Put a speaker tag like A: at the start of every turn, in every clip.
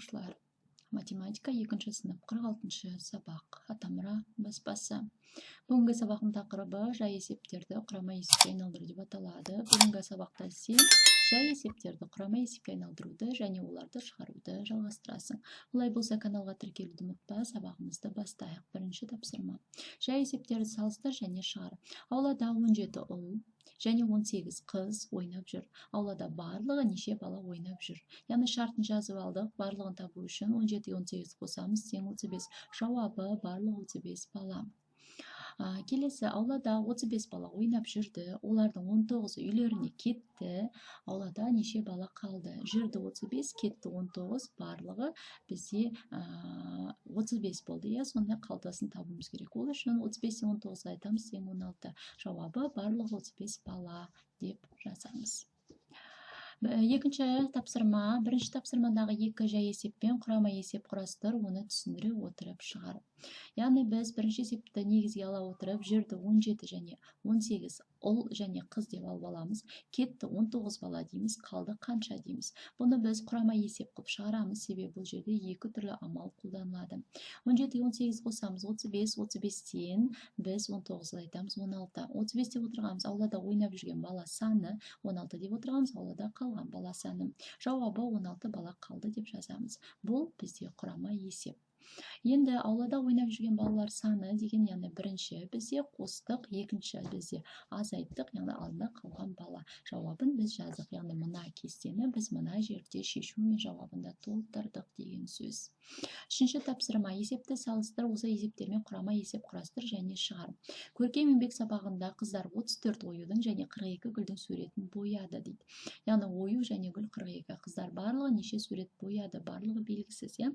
A: Оқушылар! Математика, екінші сынып, 46 сабақ, «Атамұра» баспасы. Бүгінгі сабақтың тақырыбы «Жай есептерді құрама есепке айналдыру» деп аталады. Бүгінгі сабақта сен жай есептерді құрама есепке айналдыруды және оларды шығаруды жалғастырасың. Олай болса, каналға тіркелуді ұмытпа. Сабағымызды бастайық. Бірінші тапсырма. Жай есептерді салыстыр және шығар. Аулада 17 ұл және 18 қыз ойнап жүр. Аулада барлығы неше бала ойнап жүр? Яғни шартын жазып алдық. Барлығын табу үшін 17-ге 18 қосамыз, тең 35. Жауабы: барлығы 35 бала. Келесі, аулада 35 бала ойнап жүрді. Олардың 19-ы үйлеріне кетті. Аулада неше бала қалды? Жүрді 35, кетті 19, барлығы бізде 35 болды, иә. Сонда қалдасын табуымыз керек. Ол үшін 35-тен 19 азайтамыз, тең 16. Жауабы: барлығы 35 бала деп жазамыз. Екінші тапсырма. Бірінші тапсырмадағы екі жай есеппен құрама есеп құрастыр, оны түсіндіре отырып шығар. Яғни біз бірінші есепті негізге ала отырып, жүрді 17 және 18 ұл және қыз деп алып аламыз. Кетті 19 бала дейміз, қалды қанша дейміз. Бұны біз құрама есеп қылып шығарамыз, себебі бұл жерде екі түрлі амал қолданылады. 17-ге 18 қосамыз, 35. 35-тен біз 19 азайтамыз, 16. 35 деп отырғанымыз аулада ойнап жүрген бала саны, 16 деп отырғанымыз аулада қалған бала саны. Жауабы: 16 бала қалды деп жазамыз. Бұл бізде құрама есеп. Енді аулада ойнап жүрген балалар саны деген, яғни бірінші бізде қостық, екінші бізде азайттық, яғни алдында қалған бала. Жауабын біз жаздық, яғни мына кестені біз мына жерде шешу мен жауабын да толтырдық деген сөз. Үшінші тапсырма. Есепті салыстыр, осы есептермен құрама есеп құрастыр және шығар. Көркем еңбек сабағында қыздар 34 оюдың және 42 гүлдің суретін бояды дейді. Яғни ою және гүл 42. Қыздар барлығы неше сурет бояды? Барлығы белгісіз, иә.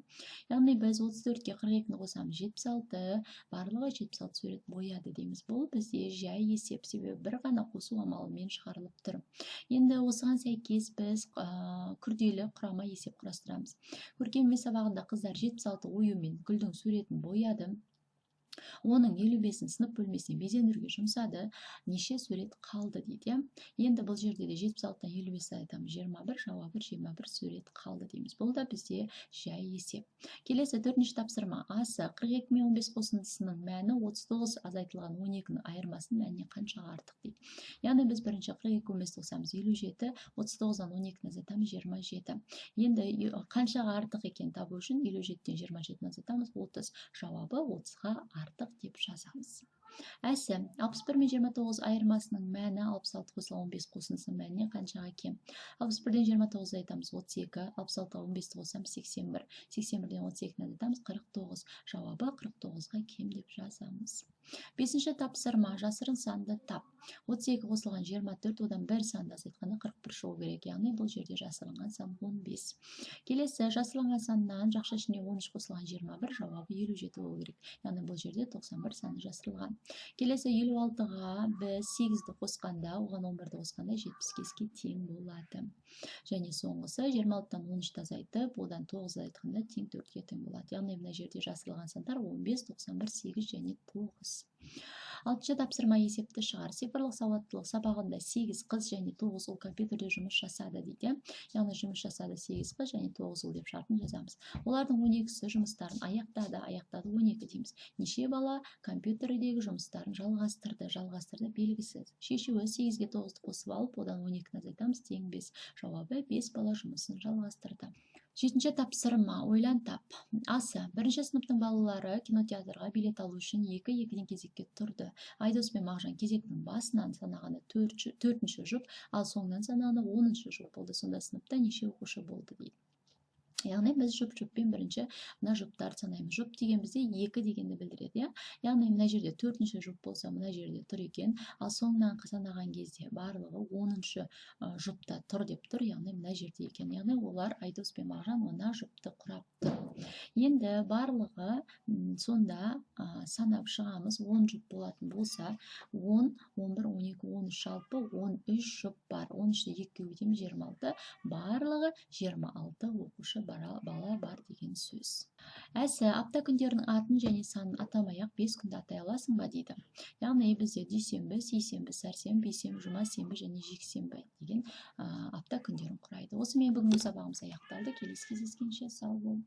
A: Яғни біз 34-ке 42-ні қосамыз, 76. Барлығы 76 сурет бояды дейміз. Бұл бізде жай есеп, себебі бір ғана қосу амалымен шығарылып тұр. Енді осыған сәйкес біз күрделі құрама есеп құрастырамыз. Көркем еңбек сабағында қыздар 76 ою мен гүлдің суретін бояды. Оның 55-ін сынып бөлмесіне безендіруге жұмсады. Неше сурет қалды дейді, иә. Енді бұл жерде де 76-тан 55 азайтамыз, 21. Жауабы: 21 сурет қалды дейміз. Бұл да бізде жай есеп. Келесі, төртінші тапсырма. Асы 42 мен 15 қосындысының мәні 39 азайтылған 12-нің айырмасының мәніне қаншаға артық дейді. Яғни біз бірінші 42, 15 қосамыз, 57, 39-дан 12-ні азайтамыз, 27. Енді қаншаға артық екенін табу үшін 57-тен 27-ні азайтамыз, 30. Жауабы: 30-ға артық деп жазамыз. Әсі 61 мен 29 айырмасының мәні 66 қосылған 15 қосындысының мәніне қаншаға кем? 61-ден 29 азайтамыз, 32. 66-ға 15-ті қосамыз, 81. 81-ден 32-ні азайтамыз, 49. Жауабы: 49-ға кем деп жазамыз. Бесінші тапсырма. Жасырын санды тап. 32 қосылған 24, одан бір санды азайтқанда 41 шығу керек. Яғни бұл жерде жасырынған сан 15. Келесі, жасырынған саннан жақша ішіне 13 қосылған 21, жауабы 57 болу керек. Яғни бұл жерде 91 саны жасырылған. Келесі, 56-ға біз 8-ді қосқанда, оған 11-ді қосқанда 75-ке тең болады. Және соңғысы, 26-дан 13-ті азайтып, одан 9 азайтқанда тең 4-ке тең болады. Яғни мына жерде жасырылған сандар 15, 91, 8 және 9. Алтыншы тапсырма. Есепті шығар. Цифрлық сауаттылық сабағында 8 қыз және 9 ұл компьютерде жұмыс жасады дейді. Яғни жұмыс жасады 8 қыз және 9 ұл деп шартын жазамыз. Олардың 12-сі жұмыстарын аяқтады, аяқтады 12 дейміз. Неше бала компьютердегі жұмыстарын жалғастырды? Жалғастырды белгісіз. Шешуі: 8-ге 9-ды қосып алып, одан 12-ні азайтамыз, тең 5. Жауабы: 5 бала жұмысын жалғастырды. Жетінші тапсырма. Ойлан, тап. Асы бірінші сыныптың балалары кинотеатрға билет алу үшін екі екіден кезекке тұрды. Айдос пен Мағжан кезектің басынан санағанда төртінші жұп, ал соңынан санағанда 10-шы жұп болды. Сонда сыныпта неше оқушы болды дейді. Яғни біз жұп жұппен бірінші мына жұптарды санаймыз. Жұп деген бізде екі дегенді білдіреді, иә. Яғни мына жерде төртінші жұп болса, мына жерде тұр екен, ал соңынан санаған кезде барлығы 10-шы жұпта тұр деп тұр, яғни мына жерде екен. Яғни олар, Айдос пен Мағжан, мына жұпты құрап тұр. Енді барлығы сонда санап шығамыз. 10 жұп болатын болса, 10, 11, 12, 13, жалпы 13 жұп бар. 13-ті екіге бөлеміз, 26. Барлығы 26 оқушы бар. бала бар деген сөз. Әсі, апта күндерінің атын және санын атамай-ақ 5 күнді атай аласың ба, дейді. Яғни бізде дүйсенбі, сейсенбі, сәрсенбі, бейсенбі, жұма, сенбі және жексенбі деген апта күндерін құрайды. Осымен бүгінгі сабағымыз аяқталды. Келесі кездескенше сау бол.